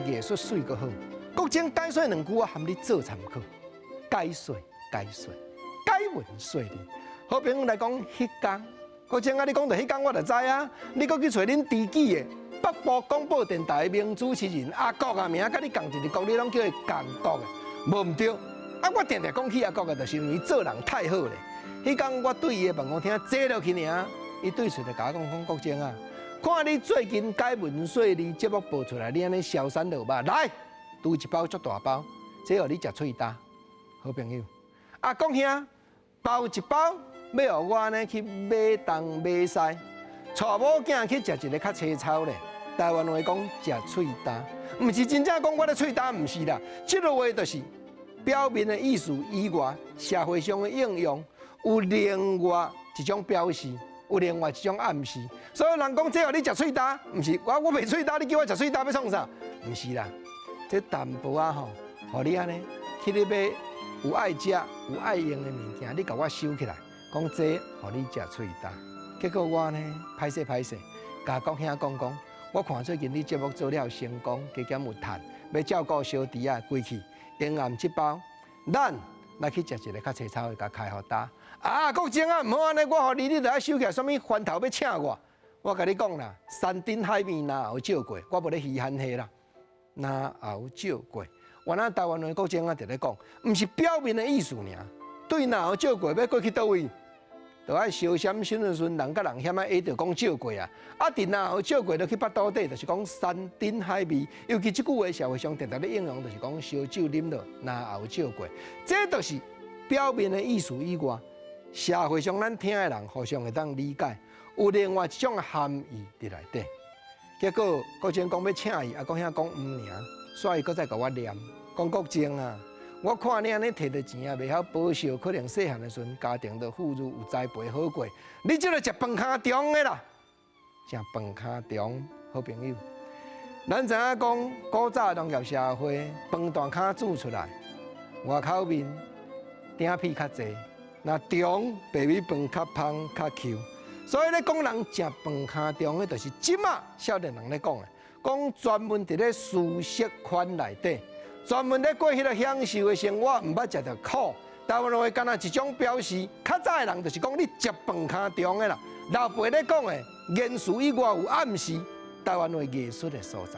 藝術媠閣好。國政解說兩句，我含你做參考。解說解說，解文說理。好朋友來講，彼工國政啊，你講著彼工我就知啊。你閣去揣恁知己的北部廣播電台名主持人阿國啊，名佮你仝一個國，你攏叫伊仝國的，無毋對。啊，我定定講起阿國的，就是因為做人太好咧。彼工我對伊的辦公廳坐落去爾，伊對喙就共我講講國政啊，看你最近解文說理節目播出來，你按呢消散落肉，來，櫥一包足大包，這予你食喙焦，好朋友。阿國兄包一包，欲予我呢去買東買西，帶某囝去食一个較凄操咧。台灣話講食喙焦，毋是真正講我咧喙焦，毋是啦。這个話就是表面的意思以外，社會上的應用有另外一種表示，有另外一種暗示。所以人講這予你食喙焦，毋是我我袂喙焦，你叫我食喙焦欲創啥？毋是啦，這淡薄仔吼，予你按呢去咧買有愛食有愛用的物件，你共我收起來，講這予你食喙焦。結果我呢歹勢歹勢，共國兄講講，我看最近你節目做了成功，加減有趁，欲照顧小弟仔規氣，永暗這包，咱來去食一个較凄操的，共開予焦。啊，國政啊，毋好按呢，我予你，你著愛收起來，啥物番頭欲請我？我共你講啦，山珍海味若有借過，我無咧稀罕彼啦，若有借過，原來台灣話國政啊，佇咧講，毋是表面的意思爾。對若有借過，欲過去佗位？著愛相閃身的時陣，人佮人嫌仔會著講借過啊。啊，佇若有借過，就去腹肚底，就是講山珍海味。尤其這句話社會上定定咧應用，就是講燒酒啉落，若有借過，這就是表面的意思以外，社會上咱聽的人互相會當理解，有另外一種含義佇內底。結果國政講欲請伊，阿國兄講毋爾，所以閣再共我念，講國政啊。我看你按呢提著錢啊，袂曉保守，可能細漢的時陣家庭都富裕有栽培好過。你這个食飯坩中的啦，食飯坩中好朋友。咱知影講古早農業社會，飯大坩煮出來，外口面鼎皮較濟，若中白米飯較芳較 Q。所以咧講人食飯坩中的，就是這馬少年人咧講的，講專門佇咧舒適圈內底。專門咧過彼个享受的生活，毋捌食著苦。台灣話敢若一種表示，較早的人就是講你食飯坩中的啦。老輩咧講的言辭以外有暗示，台灣話藝術的所在。